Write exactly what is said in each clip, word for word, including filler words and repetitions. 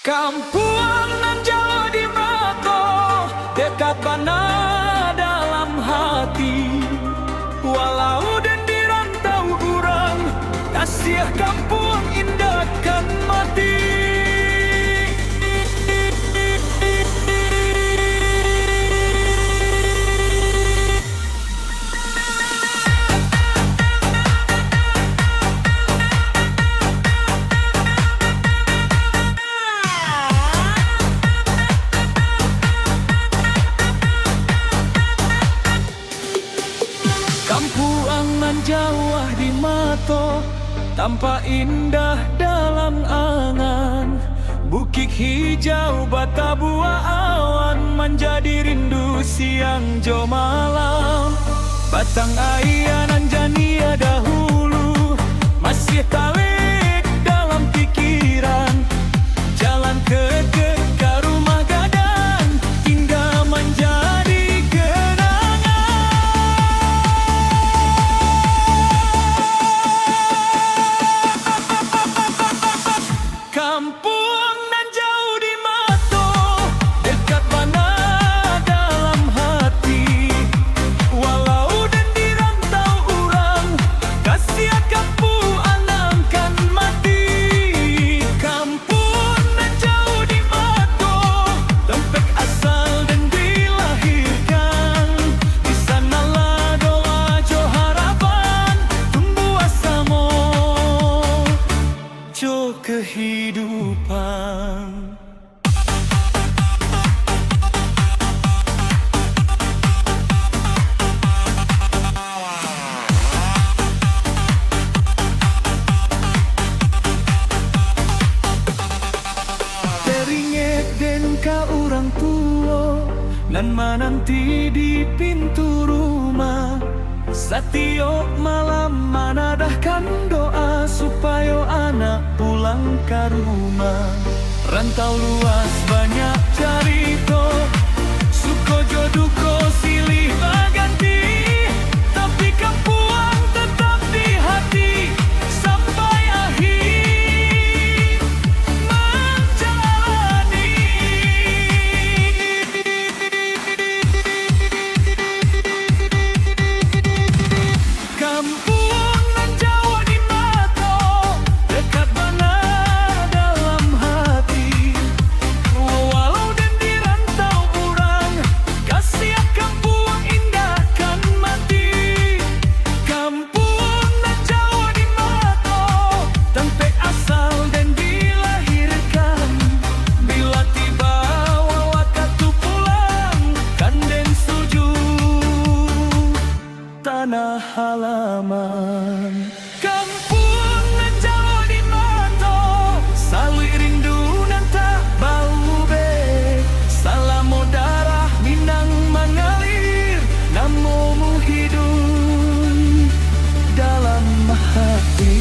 Kampuang nan jauah di mato, dekat bana dalam hati. Walau den di rantau urang, kasiah kampuang indak kan mati. Kampuang nan jauah di mato, tampak indah dalam angan. Bukik hijau batabuah awan, manjadi rindu siang jo malam. Batang aia nan janiah dahulu, masih talek dalam pikiran. Jalan keke ka rumah gadang, tingga manjadi kenangan. Kampuang nan jauah di mato, dekat bana dalam hati. Walau den di rantau urang, kasiah kampuang nan kan mati. Kampuang nan jauah di mato, tampek asal den dilahirkan. Di sanalah doa jo harapan, tumbuah samo jo kehidupan. Taringek den ka urang tuo, nan mananti di pintu rumah. Satiok malam manadahkan doa, supayo anak pulang ka rumah. Rantau luas banyak carito, suko jo duko silih baganti, tapi kampuang tatap di hati sampai akhir manjalani. Kampuang nan jauah di mato, dekat bana dalam hati. Walau den di rantau urang, kasiah kampuang indak kan mati. Kampuang nan jauah di mato, tampek asal den dilahirkan. Bila tibo wakatu pulang, kan den tuju tanah halaman. Kampuang nan jauah di mato, saluik rindu nan tak baubek. Salamo darah Minang mangalir, namomu hiduik dalam hati.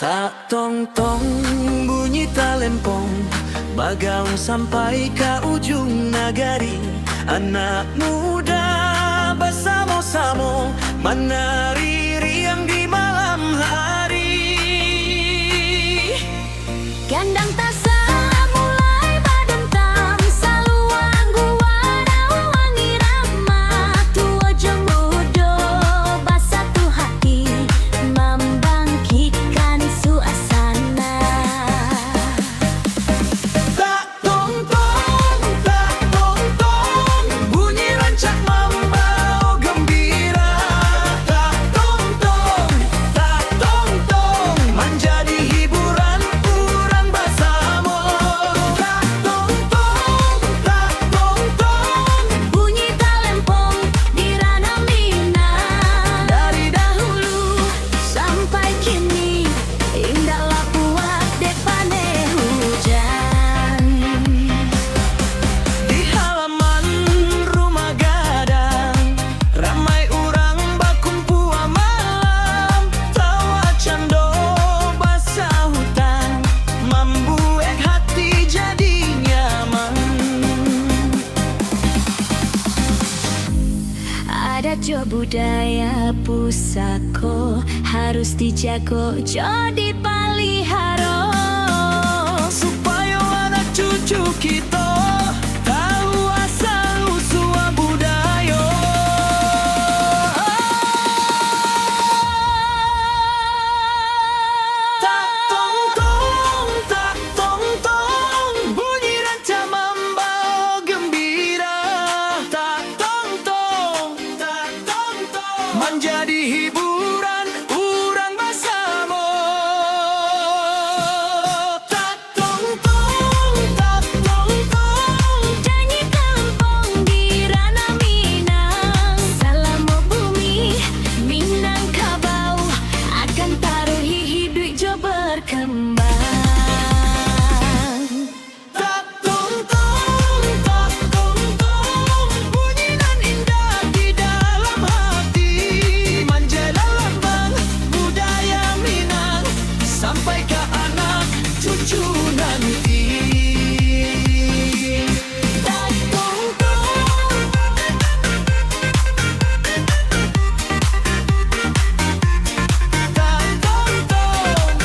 Tak tong-tong bunyi talempong, bagaung sampai ka ujung nagari. Anak muda basamo-samo manari riang di malam hari. Gandang tasak mulai badentang, saluang guarau irama, tuo jo mudo basatu hati, mambangkikkan suasana. Tak Budaya pusako harus dijago jo dipaliharo, supayo anak cucu kito tahu asal usua budayo. Tak tong tong, tak tong tong, bunyi rancak mambao gembira. Tak tong tong, tak tong tong, manjadi hiburan urang basamo. Tak tong tong, tak tong tong, janji kampung di Ranah Minang. Salamo bumi Minangkabau akan taruhi hiduik jo berkembang. Tak tong tong, tak tong tong, bunyi nan indah di dalam hati, manjadi lambang budaya Minang sampai ka anak cucu nanti. Tak tong tong, tak tong tong.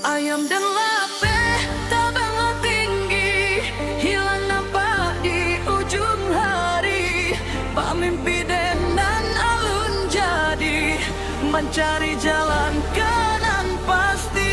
Ayam den lapeh tabang lah tinggi, hilang nampak di ujung hari. Bak mimpi den nan alun jadi, mancari jalan ka nan pasti.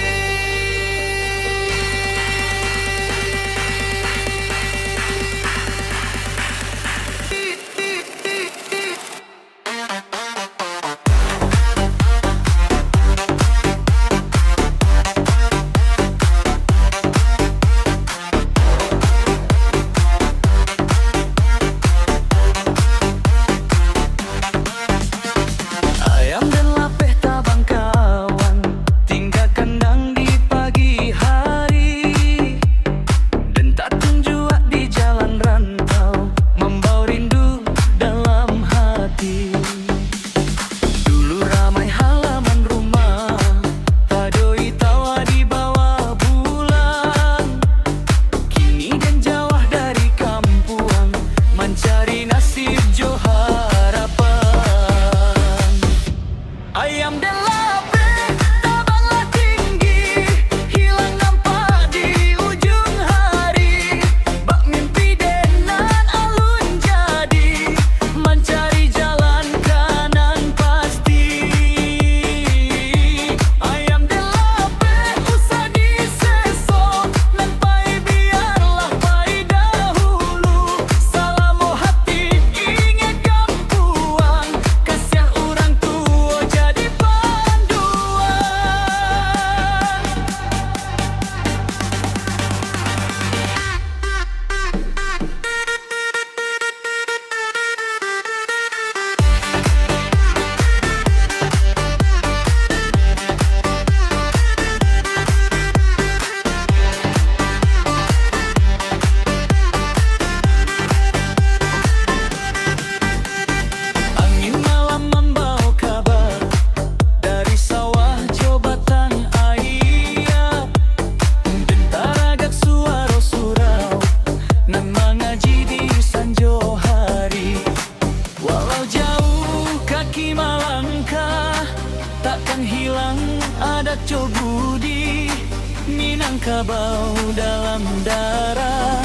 Ayam den lapeh tabang kawan, tingga kandang di pagi hari. Den tatunjuak di jalan rantau, mambao rindu dalam hati. Dulu ramai halaman rumah, tadoi tawa di bawah bulan. Kini den jauah dari kampuang, mancari nasib jo harapan. Ayam den lapeh tabang lah tinggi, hilang nampak di ujung hari. Bak mimpi den nan alun jadi, mancari jalan ka nan pasti. Ayam den lapeh usah diseso, nan pai biarlah pai dahulu. Salamo hati ingek kampuang, kasiah urang tuo jadi panduan. Angin malam mambao kaba dari sawah jo batang aia. Den taragak suaro surau nan mangaji di sanjo hari. Walau jauah kaki malangkah, takkan hilang adat jo budi Minangkabau dalam darah.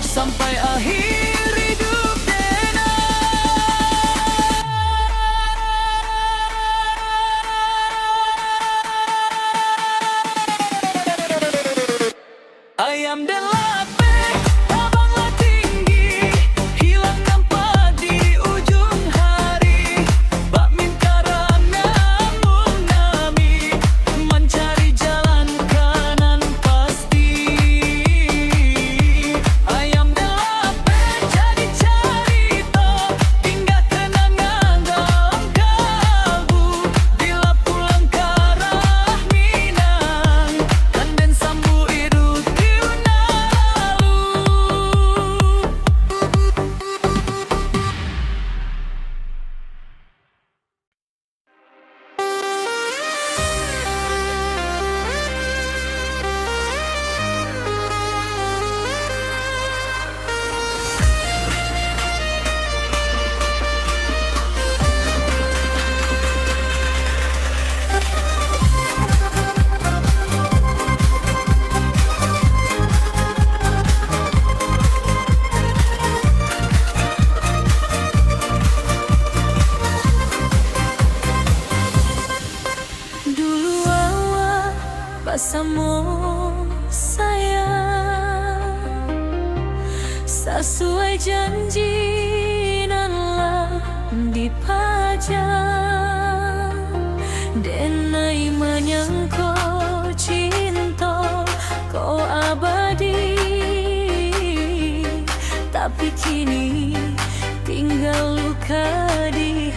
Sampai akhir hidup dena. Ayam den lapeh, tabanglah tinggi, hilang nampak di ujung hari. Bak minta rana mun nami, mancari jalan ka nan pasti. Ayam den lapeh, Sasuai janji nan lah dipaja, denai manyangko cinto ko abadi, tapi kini tinggal luka di